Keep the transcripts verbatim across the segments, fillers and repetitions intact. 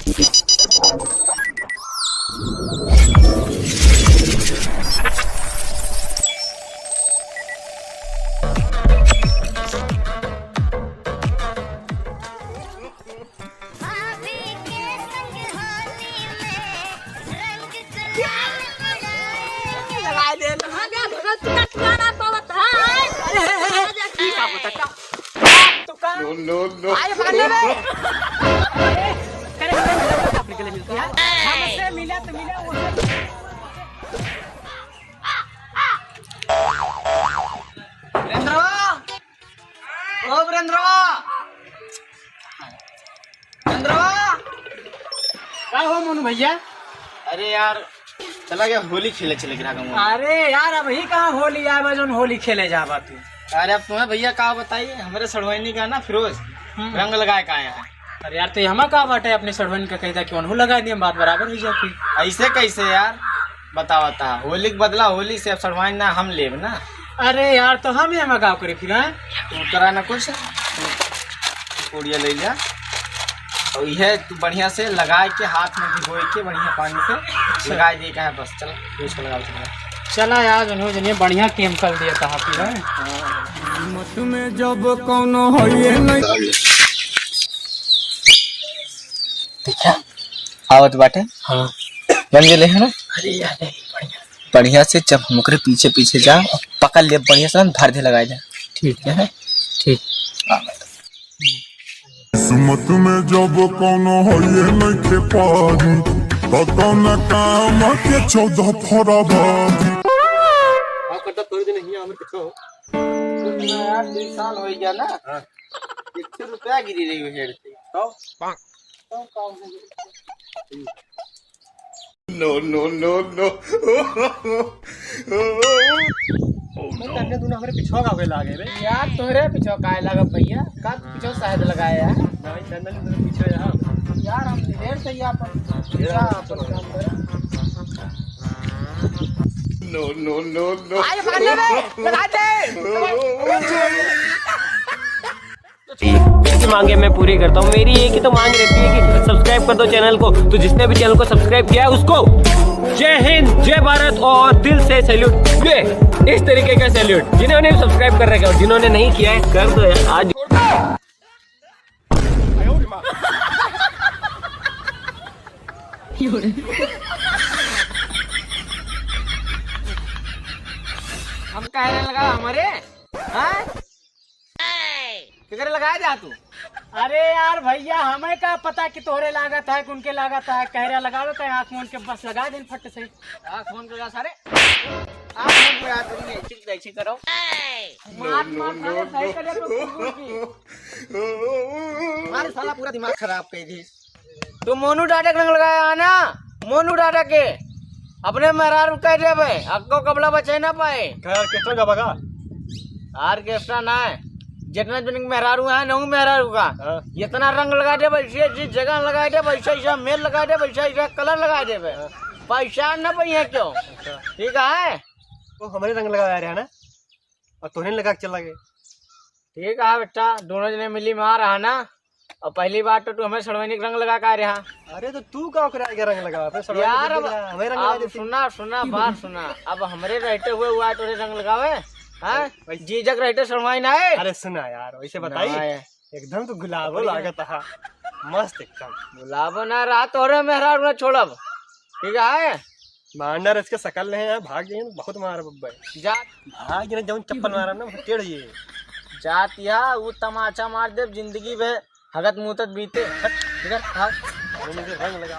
लगा दे। हाँ, क्या भगत का ठिकाना पावत है? अरे, हे, हे, हे, की का होता का? तो का? No, no, no। आए, पकड़ ले बे। अरे, करे, करे, करे, अपने गले मिलते हैं। हमसे मिला तो मिला, वो वीरेंद्रवा! ओ वीरेंद्रवा! वीरेंद्रवा! का हो मोनू भैया? अरे यार, चला गया होली खेले, चले गया गाँव में। अरे यार, अबहीं कहाँ होली आवा जौन होली खेले जाबा तू? अरे अब तुम्हें भैया का बताई, हमरे सड़वइनी का ना फिरोज हम्म। रंग लगाए का आया है। अरे यार, तो ये हमा का बाटे, अपने सड़वइन का कह दा कि उन्हों लगा दिया, बात बराबर हो जाती। ऐसे कैसे यार? बतावा ता, होली के बदला होली से अब सड़वाइन ना हम लेब ना। अरे यार, तो हम यहाँ गाँव करे फिर, हैं? तू करा ना कुछ, तू पुड़िया ले जा। और यह तू बढ़िया से लगा के, हाथ में भिगो के बढ़िया पानी से अच्छा। लगा दे का है बस। चल, use कर लगा, चल। चला यार, जनो जनिए बढ़िया chemical दिया था फिर, हैं? मत में जब कौनो होइए नहीं। देखा, आवत बाटे। हाँ। बन गेले है ना? अरे यार, नहीं, बढ़िया। बढ़िया से जब हम ओकरे पीछे पीछे जा, पकड़ ले बढ़िया से, धर दे, लगाए दे। ठीक है। ठीक। हाँ। किस्मत में जब कौनो होइए नइखे पारी, तो कौन काम के चौदह फरवरी। आप करता थोड़ी दिन हियाँ हमरे पीछे हो। यार, दो साल हो गया ना। हाँ। एक सौ रुपया गिरी रही है हेड से। तो? No, no, no, no। मैं तन्ने दुनो हमरे पिछवा का होए लागे बे। यार, तोहरे पिछवा काहे लागब भैया? का पिछवा शायद लगाए यार। भाई, तन्ने दुनो पीछे यार। यार, हम ढेर से यहाँ पर पीछा अपन काम करे। No, no, no, no। आए, पकड़ ले बे, लगा दे। एक ही मांगे मैं पूरी करता हूँ। मेरी एक ही तो मांग रहती है कि subscribe कर दो channel को। तो जिसने भी channel को subscribe किया है उसको जय हिंद, जय भारत और दिल से salute। ये इस तरीके का salute। जिन्होंने subscribe कर रखा है और जिन्होंने नहीं किया है, कर दो यार। आज हम कह रहे लगा हमारे, हाँ? केकरे लगाए जा तू? अरे यार भैया, हमें का पता कि तोहरे लागत है कि उनके लागत है। कह रहा लगावे का, आँख मूंद के बस लगा देन फट से। आँख मूंद के लगा सारे। आँख मूंद के लगा, तुम ऐसे, ऐसे करो। मार, मार, सारे सही कर दे तो कुकुर की। मारे साला पूरा दिमाग खराब कर दी। तू मोनू डाटा के रंग लगाया है ना, मोनू डाटा के। अपने मेहरारू कह देबे, अक्को कबला बचे ना पाए। का orchestra का बगा? Orchestra ना है, जितना जन के मेहरारू है ना, मेहरारू का। हाँ। इतना रंग लगा देबे, इसे जिस जगह लगा देबे, इसे, इसे मेल लगा देबे, इसे, इसे colour लगा देबे। हाँ। पैसा ना पाइए क्यों? अच्छा। ठीक है? वो हमारे रंग लगा रहे हैं ना, और तोहने लगा के चला गए। ठीक है बेटा, दोनों जने मिली मार रहा ना। और पहली बात तो तू हमें सड़वैनी के रंग लगा का रहा। अरे तो तू का ओकरा आगे रंग लगा? फिर सड़वैनी यार, के अब, रहा, हमें रंग लगा अब देती। सुना, सुना, बात सुना। अब हमरे रहते हुए हुआ है तोरे रंग लगावे? हाँ? भाई। जीजक रहते सड़वाई ना है? अरे सुना यार, वैसे ना बताई। है। एकदम तो गुलाबो बढ़िया। लागत है। मस्त एकदम। गुलाबो ना रहा तोरे मेहरारू ना छोड़ब। ठीक है? मांडर इसके सकल नहीं है, भाग गए, बहुत मार बब्बे। जा। भाग गए, जौन चप्पल मारा ना, वो टेढ़ ये। जात या, वो तमाचा मार दे, जिंदगी भर हगत मुतत बीते। हट, इधर, भाग। वो मुझे रंग लगा।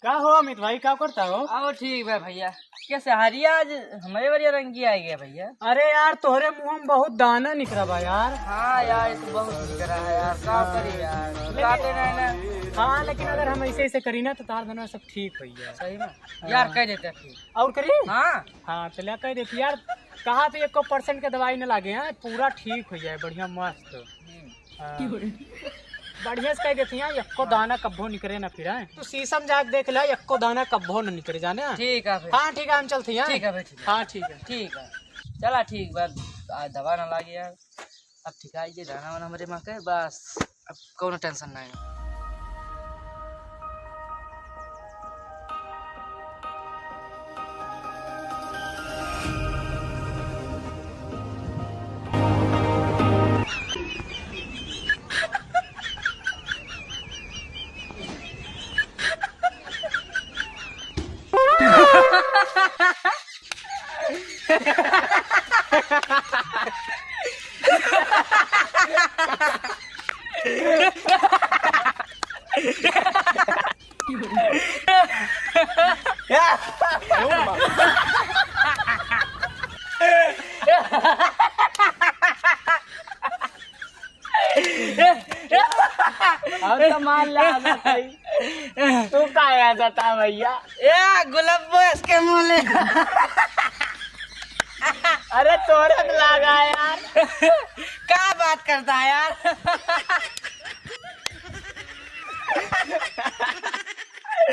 का हो अमित भाई, का करता हो? आओ ठीक बा भैया। कैसे हरिया आज हमारे बढ़िया रंगी आ गया भैया? अरे यार, तोहरे मुंह में बहुत दाना निकरा बा यार। हाँ यार, ये तो बहुत निकरा है यार, का करी यार, काटे नहीं ना। हाँ, लेकिन अगर हम ऐसे ऐसे करी ना तो तार धनवा सब ठीक हो गया। सही में? यार कह देते फिर। और करी? हाँ। हाँ, चलिए कह देती यार। कहा तो एको percent के दवाई न लागे हैं, पूरा ठीक हो जाए, बढ़िया मस्त। हाँ। बढ़िया से कह देती हैं, एको दाना कब्बो निकरे ना फिर, हैं? तू शीशम जाके देख ले, एको दाना कब्बो न निकरे, जाने? ठीक है भाई। हाँ, ठीक है, हम चलते हैं। ठीक है भाई, ठीक है। हाँ, ठीक है। ठीक है, चला ठीक बा, आज दवा ना लागे यार। अब ठीक है, ये दाना वाना हमरे माँ के, बस अब कौनो tension ना है। हम तो मान ले आ जाता ही। तू का आ जाता भैया? ए, गुलब्बो इसके मुंह ले। अरे तोरे तो लागा यार। का बात करता है यार?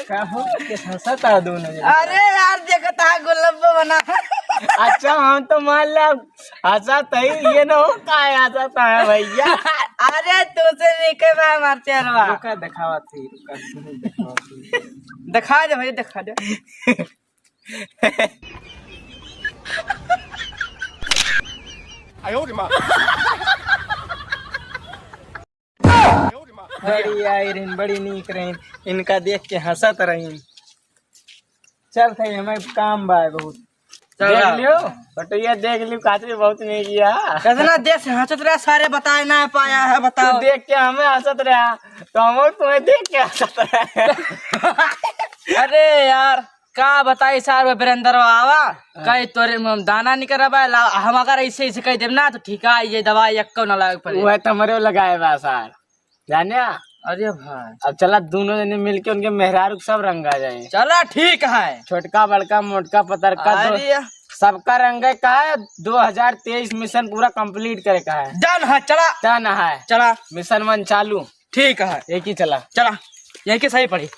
का हो? के हंसत है दोनों जने? अरे यार, देखो ता गुलब्बो बना। अच्छा, हम तो मान ले हंसत ही, ये ना हो का है हंसत है भैया? अरे तुझसे भी के बा हमार चेहरवा। रुका, दिखावा थी, रुका, दिखावा थी। दिखा दे भैया, दिखा दे। बड़ी आई रहीन, बड़ी नीक रहीन, इनका देख के हंसत रहीन। चल थे, हमें काम बा बहुत। चल देख रहा। लियो, फोटोया देख लियो, काच में बहुत नीक है। कितना देर से हंसत रहा, सारे बताए ना पाया है, बताओ। तू देख के हमें हंसत रहा, तो हम तुम्हें देख के हंसत रहे। अरे यार, का बताई सार, वो वीरेंद्र आवा, हाँ। कहे तोरे में हम दाना निकरबा, ला, हम अगर ऐसे, ऐसे कह देब ना, तो ठीक है, ये दवाई एक्को ना लागे पड़े। वह तो हमरे लगाए बा सार, जाने? अरे भाई। अब चला, दोनों जने मिलके उनके मेहरारू के सब रंगा जाए। चला, ठीक है। छोटका, बड़का, मोटका, पतरका, दो, अरे। सबका रंगे का है। दो हजार तेईस mission पूरा complete करे का है। Done है, चला। Done है। चला। Mission one चालू। ठीक है। एक ही चला। चला, यही के सही पड़ी।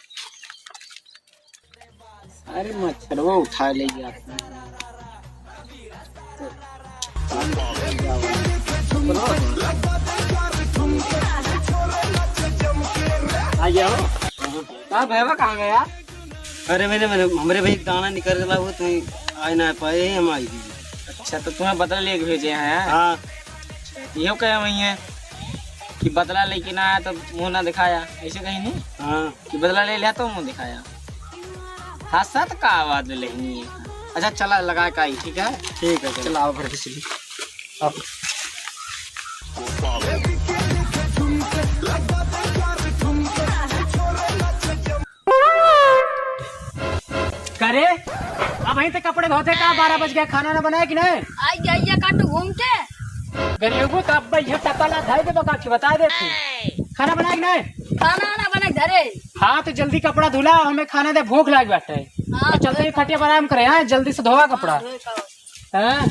अरे मच्छरवा उठा ले गया। आ गया हो? कहाँ भैया, कहाँ गया? अरे मेरे, मेरे, हमरे भाई एक दाना निकल रहा हो, तो आए ना पाए, हम आई गए। अच्छा, तो तुम्हें बदला लेके भेजे हैं? हाँ। इहो कहे वही है कि बदला लेके ना आया तो मुँह ना दिखाया, ऐसे कहीं नहीं? हाँ। कि बदला ले लिया तो मुँह दिखाया। हंसत का आवाज लेहनी है। अच्छा चला लगा का ही, ठीक है? ठीक है, चला। चला आओ घर के चली। आओ। करे, अब यहीं तक कपड़े धोते का, बारह बज गया, खाना ना बनाया कि नहीं? आई जाइए काटू घूम के। गरीबू तो अब यह टपला धाई दे बका के बता दे तू। खाना बनाया कि नहीं? खाना ना बना धरे। हाँ तो जल्दी कपड़ा धुला, हमें खाना दे, भूख लाग बाटे। हाँ, और चलते ही खटिया पर आराम करे, हाँ जल्दी से धोवा कपड़ा। हाँ, धोए का। हाँ।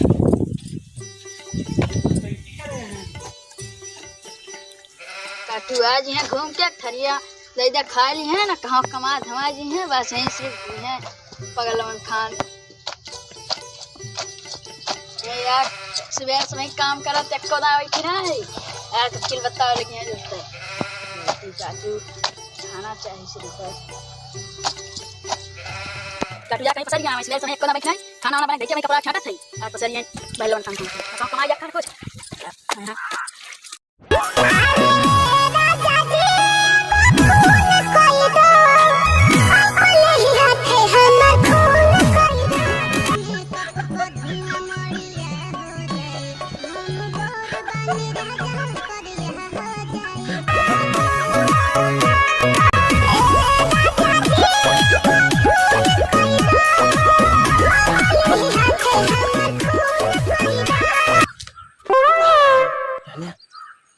काटू आज यहाँ घूम के थरिया लैदा खा ली है ना, कहाँ कमा धमा जी हैं, बस यहीं से हैं पगलवन खान। ए यार, सुबह से वही काम करत, एको ना बैठी ना है। यार, तो चिल बत्ता लगी हैं जब तक। काटू, काटू, खाना चाहिए सिर्फ। काटू, जा कहीं पसर गया, सुबह से वही एको ना बैठी ना है। खाना वाना बना, देखिए, मैं कपड़ा छाटत है। यार, पसर गया, पहले खान खान। सब कमाई जा, खान कुछ।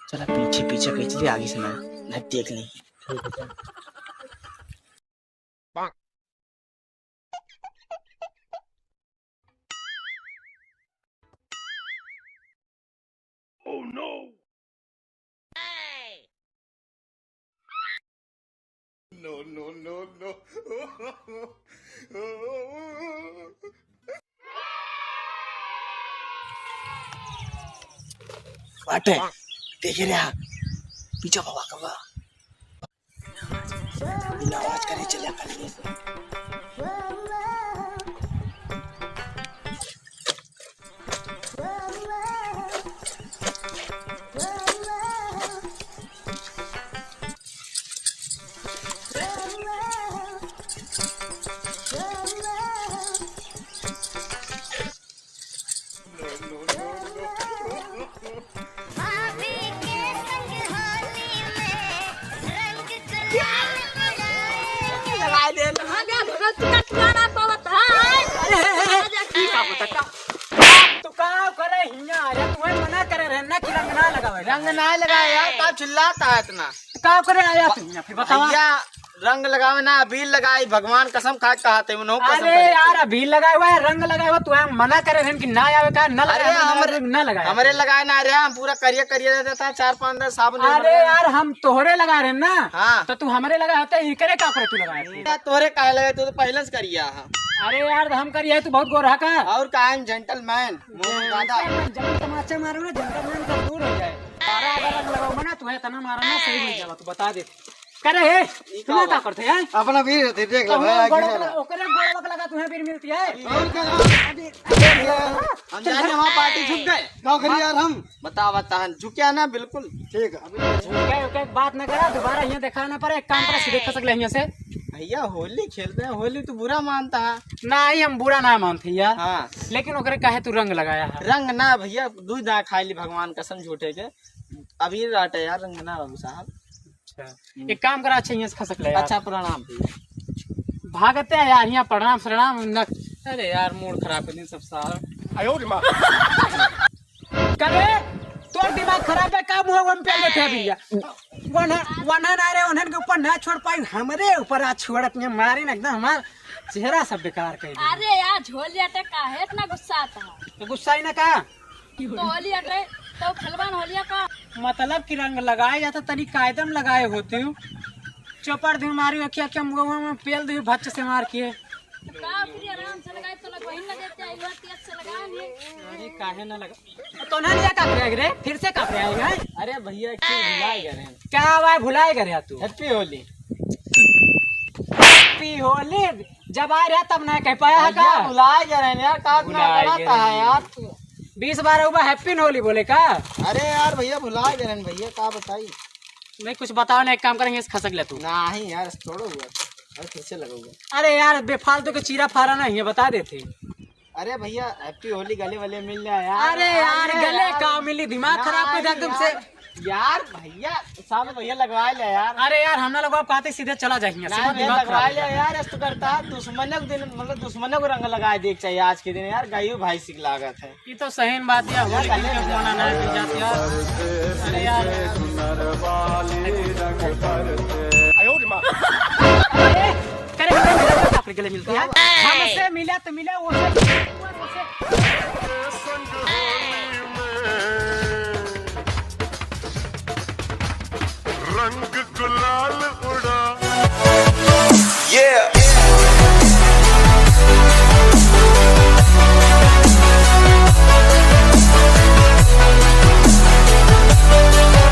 चला पीछे पीछे कहीं चली, आगे से ना, ना देख ली। ठीक है, चल। No, no, no, no. बाटे, देखे रे, पीछे भवा कबा। बिना आवाज करे चले अपन। लगाए दे। अरे, अरे, अरे, अरे, अरे, का होता, का? तू का करे हियाँ? अरे, तुम्हें मना करे रहे ना कि रंग ना लगावे। रंग ना लगाए यार, का चिल्लाता है इतना? का करे आया तू हियाँ, फिर बतावा। भैया, रंग लगावे ना, अबीर लगाई, भगवान कसम खा के कहा थे, उन्हों कसम अरे खा के। यार, अबीर लगाए हुआ है, रंग लगाए हुआ, तू हम मना करे रहन कि ना आवे का, ना अरे लगाए, हमरे, ना लगाए। हमरे लगाए ना रे, हम पूरा करिया करिया रहता था, चार पाँच दिन साबुन नहीं अरे लगाए। यार, हम तोहरे लगा रहे ना, हाँ। तो तू हमरे लगा होता, इकरे का करे तू लगाए? तोहरे काहे लगे, तू तो पहले से करिया है। अरे यार, हम करिया है, तू बहुत गोरा का। और का है, gentleman, मोहन दादा। Gentleman, जब तमाचा मारो ना, gentleman सब दूर हो जाए। तारा अगर रंग लगाओ ना, तुम्हें इतना मारा ना, सही हो जावा, तू बता दे। करे हे, ई का तुम्हें का बा? करते हैं? अपना भी रहते, देख ले तो भाई, हम आगे गोड़ वाला। ओकरे गोड़ वाला लगा, तुम्हें भी मिलती है। और का? अभी हम जा रहे हैं, वहाँ party झुक गए। का करी यार हम? बता, बता, झुकिया ना बिल्कुल। ठीक है। झुके, उके बात ना करा, दोबारा यहाँ देखा ना पड़े, एक काम करा, सीधे खसक ले यहाँ से। भैया, होली खेलते हैं, होली तू बुरा मानता है। नहीं, हम बुरा ना मानते यार। हाँ। लेकिन ओकरे काहे तू रंग लगाया है? रंग ना भैया, दूध ना खाई ली भगवान कसम झूठे के। अबीर राटे यार, रंग ना बाबू साहब। अच्छा, एक काम करा, अच्छा, यहाँ से खसक ले यार। अच्छा, प्रणाम भैया। भागते हैं यार, यहाँ प्रणाम, प्रणाम न। अरे यार, mood खराब कर दिन सब साहब। आयो रे माँ। करे, तोर दिमाग खराब है, का मुँह वन पे लेते हैं भैया? वनहन, वनहन आ रहे, उन्हन के ऊपर ना छोड़ पाई, हमरे ऊपर आज छोड़त में मारे ना, एकदम हमार चेहरा सब बेकार कर दिया। अरे यार, झोल जाते, काहे इतना गुस्सा आता है? तो गुस्सा ही ना का? तो होली हटे, तो खेलबा न होलिया का? मतलब कि रंग लगाए जाता, तनी कायदम लगाए होती हूँ। चोपड़ दी मारी, अखिया के मुँह में पेल दी, भच्च से मार के। तो का फिर आराम से लगाए, तो लगवाही न देते, आई बार तेज से लगाए नहीं। अरे काहे ना लगा? तो ना लिया का करेगा रे? फिर से का करेगा? अरे भैया, एक चीज भुलाए गए हैं। क्या भाई भुलाए गए यार तू? Happy होली। Happy होली। जब आ रहा तब ना कह पाया है भैया, का? भुलाए गए हैं यार, का इतना भुलाए गए रहता है हैं। यार तू? बीस बार हुआ Happy होली बोले का? अरे यार भैया, भुलाए गए हैं भैया, का बताई? नहीं, कुछ बताओ ना, एक काम करेंगे, इस खसक ले तू। नहीं यार, छोड़ो हुआ, अरे फिर से लगाऊंगा। अरे यार, बेफालतू के चीरा फारा नहीं है, बता देते। अरे भैया, Happy होली, गले वले मिल जाए यार। अरे यार, अरे गले यार। का मिली, दिमाग खराब कर दिया यार, तुमसे। यार भैया, साहब भैया लगवा ले यार। अरे यार, हम ना लगवा पाते, सीधे चला जाए यहाँ से, ना, कोई भैया, दिमाग लगवा खराब ले है। यार, ऐसा तो करता है, दुश्मनों के दिन, मतलब दुश्मनों को रंग लगा दे चाहिए आज के दिन यार, गायू भाई सिक लागत है। ये तो सही बात है, होली के जमाना ना है, जात यार। अरे यार। अरे, करे, करे, करे, करे, करे, गले मिलती है। हमसे मिला तो मिला, वो से रंग गुलाल उड़ा। Yeah।